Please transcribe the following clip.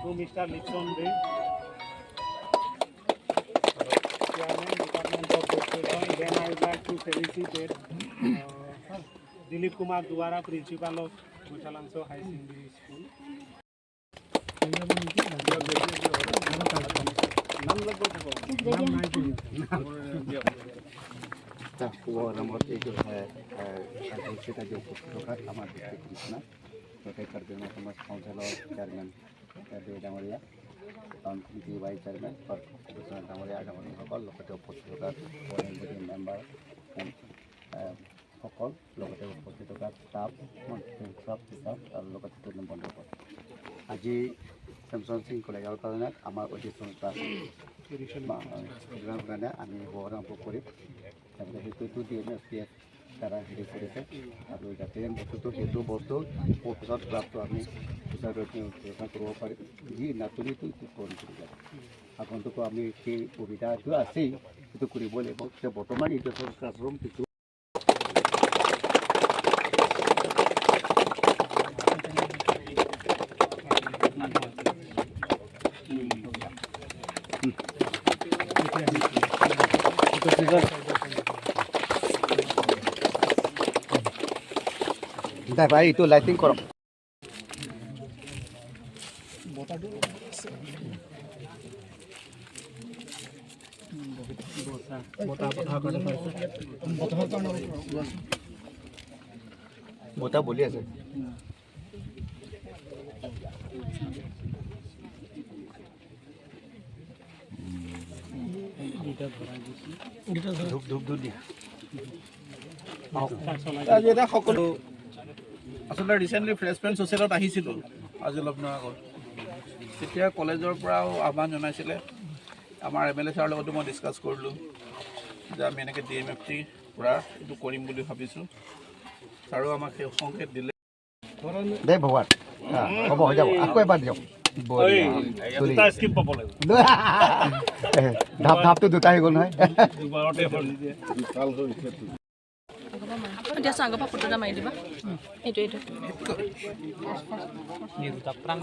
To Mr. Nixon Dey, Chairman, Department of Education. Then I would like to felicitate Dilip Kumar Duwara, Principal of Gosalangso High Secondary School. নাম নাই। শুভ এইটো কাৰ্যসূচীত আজি উপস্থিত থকাত আমাৰ ডিষ্ট্ৰিক্ট কমিশ্যনাৰ, লগতে কাৰ্বি আংলং সমাজ কাউন্সিলৰ চেয়াৰমেন দে ডাঙৰীয়া, টাউন কমিটিৰ ভাইচ চেয়াৰমেন বিশ্বনাথ ডাঙৰীয়া, ডাঙৰীয়াসকল, লগতে উপস্থিত থকা গভৰ্ণিং বডি মেম্বাৰ সকল, লগতে উপস্থিত থকা ষ্টাফ, ষ্টাফ টিচাৰ আৰু লগতে ষ্টুডেণ্ট বন্ধুসকল, আজি চেমচন সিং কলেজৰ কাৰণে আমাৰ অডিশ্যন ক্লাছ কাৰণে আমি শুভাৰম্ভ কৰিম। তাৰপিছত সেইটোতো D M S P F দ্বাৰা হেৰি কৰিছে আৰু যাতে বস্তুটো সেইটো বস্তু পিছত ক্লাছটো আমি পিছত ব্যৱস্থা কৰিব পাৰিম। যি নাটনিটো এইটো পূৰণ কৰি যাব, আগন্তুকো আমি সেই সুবিধাটো আছেই, সেইটো কৰিব লাগিব। এতিয়া বৰ্তমান এইটো ক্লাছৰুম সেইটো দে ভাই, এইটো লাইটিং কৰক। বতাহ বতাহ কাৰণে। বতাহ বলি আছে। দুটা ধৰাই দিছোঁ। ধূপ ধূপ ধূপ দিয়া। আজি এটা সকলো আচলতে ৰিচেণ্টলি ফ্ৰেছমেন ছ'চিয়েলত আহিছিলোঁ আজি অলপ দিনৰ আগত। তেতিয়া কলেজৰ পৰাও আহ্বান জনাইছিলে। আমাৰ এম এল এ ছাৰৰ লগতো মই ডিছকাছ কৰিলোঁ যে আমি এনেকৈ ডি এম এফ টি পূৰা এইটো কৰিম বুলি ভাবিছোঁ। ছাৰো আমাক সেই সংকেত দিলে। দে ভগৱান, হ'ব, হৈ যাব। আকৌ এবাৰ দিয়ক। বঢ়িয়া। দুটা স্কিপ পাব লাগিব। ধাপ ধাপটো দুটা হৈ গ'ল নহয়। দুবাৰতে হ'ল। দিয়াচোন, আগৰ পৰা ফটো এটা মাৰি দিবা। এইটো এইটো। দুটা প্ৰাণ।